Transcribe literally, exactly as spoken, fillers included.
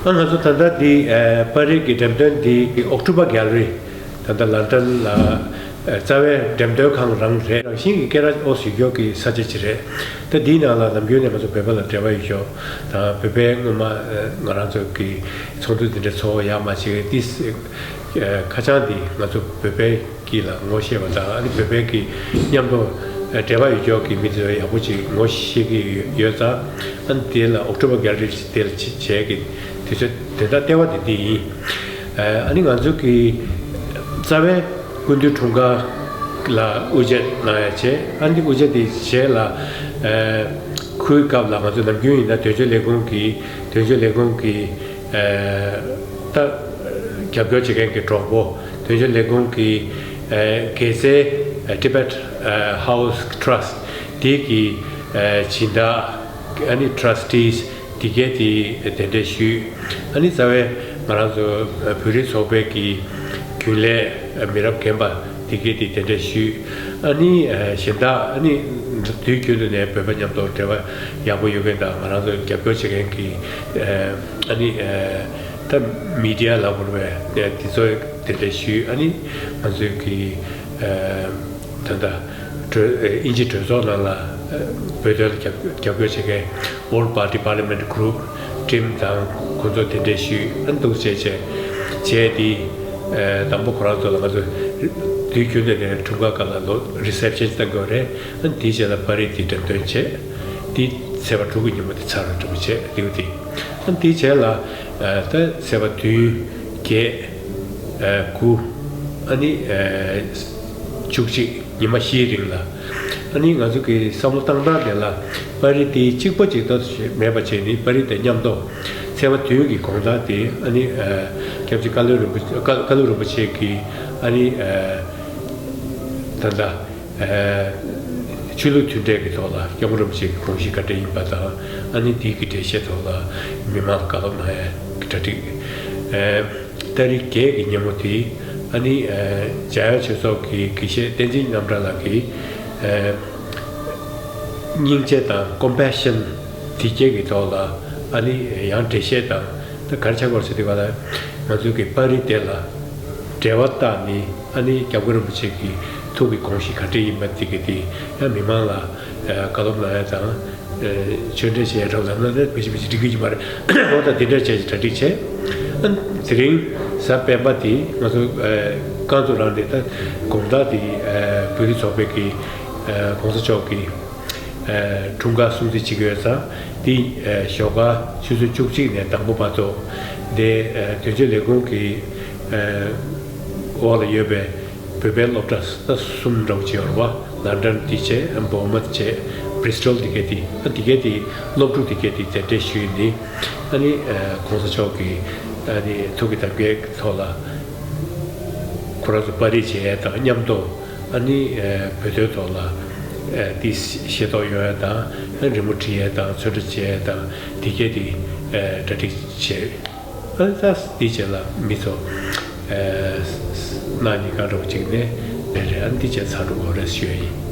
ཨ་ང་ཚོ་ད་ལྟ་འདི་ཨ་པར་རིས་ཀྱི་འགྲེམས་སྟོན་འདི་ཨོག་ཊོ་བར་གྷལ་ལེ་རི། ད་ལྟ་ལན་ཌན་ལ་ཨ་རྩ་བའི་འགྲེམས་སྟོན་ཁང་རང་རེད། རང་བཞིན་གྱི་སྐད་གྲགས་ཡོད་ཀྱི་ས་ཆ་ཅིག་རེད། ད་འདིའི་ནང་ལ་ནམ་རྒྱུན་ནས་ང་ཚོ་བོད་པ་ལ་འབྲེལ་བ་ཡོད་ཤོག་དང་བོད་པའི་སྔོན་མ་ཨ་ང་རང་ཚོ་གི་ཚོགས་འདུ་འདི་འདྲ་ཚོགས་ཡག་མ་བྱེད་ཀྱི་ཨ་ཁ་བྱང་འདི་ང་ཚོ་བོད་པའི་གི་ལ་ངོ་ཤེས་པ་དང་ཨ་ནི་བོད་པའི་གི་མཉམ་དུ་འབྲེལ་བ་ཡོད་ཀྱོག་གི་མི་ཚོས་ཡག་པོ་ཅིག་ངོ་ཤེས་ཀྱི་ཡོད་ཙང་ཨ་ནི་དེ་ལ་ཨོག་ཊོ་བར་གྷལ་ལེ་རི་དེ་ལ་བྱས་ཀྱི་དུས་ཚོད་དེ་ལྟར་ལྟེ་བ་དེ་འདི་ཡིན། ཨ་ནི་ང་ཚོ་གི་རྩ་བའི་སྐུ་མདུན་འཁྲུངས་སྐར་ལ་དབུ་འབྱེད་གནང་ཡ་བྱས། ཨ་ནི་དབུ་འབྱེད་དེ་རྗེས་ལ་ཁུལ་སྐབས་ལ་ང་ཚོ་ནམ་རྒྱུན་ཡིན་ན་དོན་གཅོད་ལས་ཁུངས་ཀྱི་དོན་གཅོད་ལས་ཁུངས་ཀྱི་ད་རྒྱབ་སྐྱོར་བྱེད་མཁན་གྱི་གྲོགས་པོ་དོན་གཅོད་ལས་ཁུངས་ཀྱི་ཨ་དགེ་རྩའི་ཨ་Tibet ཨ་House Trust དེ་གི་ཨ་སྦྱིན་བདག་ཨ་ནི་Trustees དེ་གས་དེ་གདན་འདྲེན་ཞུས། ཨ་ནི་རྩ་བའི་ང་རང་ཚོ་ཨ་བོད་རིགས་ཚོགས་པའི་གི་རྒྱུན་ལས་ཨ་མི་རབས་རྒན་པ་དེ་གས་དེ་གདན་འདྲེན་ཞུས། ཨ་ནི་ཨ་གཞན་དག་ཨ་ནི་དུས་རྒྱུན་དུ་ནས་བོད་པ་མཉམ་དུ་འབྲེལ་བ་ཡག་པོ་ཡོད་མཁན་དང་ང་རང་ཚོ་རྒྱབ་སྐྱོར་བྱེད་མཁན་གྱི་ཨ་ཨ་ནི་ཨ་ད་མི་ཌི་ཡ་ལབ་དགོས་རེད་པས། དེ་ཚོ་གདན་འདྲེན་ཞུས། ཨ་ནི་ང་ཚོའི་གི་ཨ་ད་ལྟ་གྲོས་ཨ་དབྱིན་ཇི་གྲོས་ཚོགས་ནང་ལ་ཨ་བོད་དོན་ལ་རྒྱབ་རྒྱབ་སྐྱོར་བྱེད་མཁན་All Party Parliament Group Team དང་ཁོང་ཚོ་གདན་འདྲེན་ཞུས། ཨ་ནི་འདུག་བྱས་བྱས་བྱས་དེ་ཨ་དང་པོ་ཁོ་རང་ཚོ་ལ་ང་ཚོ་དུས་རྒྱུན་དུ་ནས་འཁྲུངས་སྐར་སྐབས་ལ་ལོ་རི་སེབ་ཤན་གཏང་དགོས་རེད། ཨ་ནི་དེའི་རྗེས་ལ་པར་རིས་དེ་འགྲེམས་སྟོན་བྱས། དེ་ཚེས་པ་དྲུག་གི་ཉིན་མོ་དེ་ཚར་བ་འགྲོ་གི་བྱས་དེའུ་དེ། ཨ་ནི་དེའི་རྗེས་ལ་ཨ་ད་ཚེས་པ་བདུན་བརྒྱད་ཨ་དགུ་ཨ་ནི་ཨ་བཅུ་གཅིག་ཉི་མ་བཞིའི་རིང་ལ་ཨ་ནི་ང་ཚོ་གི་བསམ་བློ་བཏང་སྟངས་དེ་ལ་པར་རིས་དེ་གཅིག་པ་གཅིག་ཏོ་མེད་པ་བྱས་ནས་པར་རིས་དེ་མཉམ་དུ་ཚེས་པ་བདུན་གྱི་དགོང་དག་དེ་ཨ་ནི་ཨ་སྐྱབས་རྗེ་བཀའ་བློན་རིན་པོ་ཆེ་བཀའ་བཀའ་བློན་རིན་པོ་ཆེ་གི་ཨ་ནི་ཨ་ད་ལྟ། ཨ་ཆོས་ལུགས་མཐུན་འབྲེལ་གྱི་ཐོག་ལ་སྐྱབས་མགོན་རིན་པོ་ཆེ་གི་དགོངས་གཞི་ག་འདྲ་ཡིན་པ་དང་ཨ་ནི་འདི་གི་འགྲེལ་བཤད་ཐོག་ལ་མི་མང་ལ་བཀའ་སློབ་གནང་ཡ་གི་གྲ་སྒྲིག་ཨ་ཏ་རིག་བརྒྱད་ཀྱི་ཉིན་མོ་དེ་ཨ་ནི་ཨ་འཇམ་དབྱངས་ཆོས་ཚོགས་ཀྱི་དགེ་བཤེས་བསྟན་འཛིན་རྣམ་གྲྭ་ལགས་ཀྱིས་ཨ་སྙིང་རྗེ་དང་ཀོམ་པེ་ཤན་དེ་བརྒྱད་ཀྱི་ཐོག་ལ་ཨ་ནི་ཡང་འགྲེལ་བཤད་དང་། ད་གར་ཆགས་སྐོར་ཟེར་དུས་ག་ལ་ང་ཚོའི་གི་པར་རིས་དེ་ལ་འབྲེལ་བ་བཏགས་ནས་ཨ་ནི་སྐྱབས་མགོན་རིན་པོ་ཆེ་གི་ཐུགས་ཀྱི་དགོངས་གཞི་ག་འདྲ་ཡིན་པ་དེ་གི་དེ་ཡང་མི་མང་ལ་བཀའ་སློབ་གནང་ཡ་དང་ཆོས་འབྲེལ་བྱེད་ཡ་འདྲ་བ་ལབ་ན་ད་ཕལ་ཆེར་ཕལ་ཆེར་འགྲིག་གི་ཡོད་མ་རེད། འོ་ད་དེ་འདྲ་བྱས་ཀྱི་གྲ་སྒྲིག་བྱས། ཨ་དེ་རིང་གཟའ་སྤེན་པ་དེ་ང་ཚོ་རྐང་བཙུགས་རང་རེད། ད་དགོང་དག་དེ་བོད་རིགས་ཚོགས་པའི་གི་གོང་ས་མཆོག་གི་འཁྲུངས་སྐར་སྲུང་བརྩི་བྱེད་ཀྱི་ཡོད་ཙང་། འདི་ཞོགས་ཀ་ཆུ་ཚོད་བཅུ་གཅིག་ནས་དང་པོ་བར་དུ་འདི་དོན་གཅོད་ལས་ཁུངས་ཀྱི་འོག་ལ་ཡོད་པའི་བོད་པའི་སློབ་གྲྭ་གསུམ་འདྲ་བོ་ཅིག་ཡོད་རེད་པ། ལན་ཌན་འདི་བྱས། བོར་མོཐ་བྱས། བྷི་རི་སི་ཊལ་འདི་གས་དེ་འདི་གས་དེ་སློབ་ཕྲུག་འདི་གས་དེ་གདན་འདྲེན་ཞུས་ནས་ཨ་ནི་གོང་ས་མཆོག་གི་ཨ་ནི་ཐུགས་ཀྱི་དམ་བསྐྱེད་ཐོག་ལ་ཁོ་རང་ཚོ་པར་རིས་བྱེད་ཡས་དང་མཉམ་དུ། ཨ་ནི་ཨ་བོད་དོན་ཐོག་ལ་ཨ་དེ་ཤེས་རྟོགས་ཡོང་ཡ་དང་། ཨ་རི་མོ་བྲིས་ཡ་དང་ཚོན་ཁྲ་བྱེད་ཡ་དང་དེ་གས་དེ་ཨ་གྲ་སྒྲིག་བྱས། ཨ་ད་དེ་བྱས་ལ་མི་ཚོ་ཨ་གནངས་ཉིན་གང་འདྲ་བོ་ཅིག་ནས་རེད་རེད། ཨ་དེ་བྱས་ཚར་འགྲོ་དགོས་རེད་ཞུ་ཡ་ཡིན།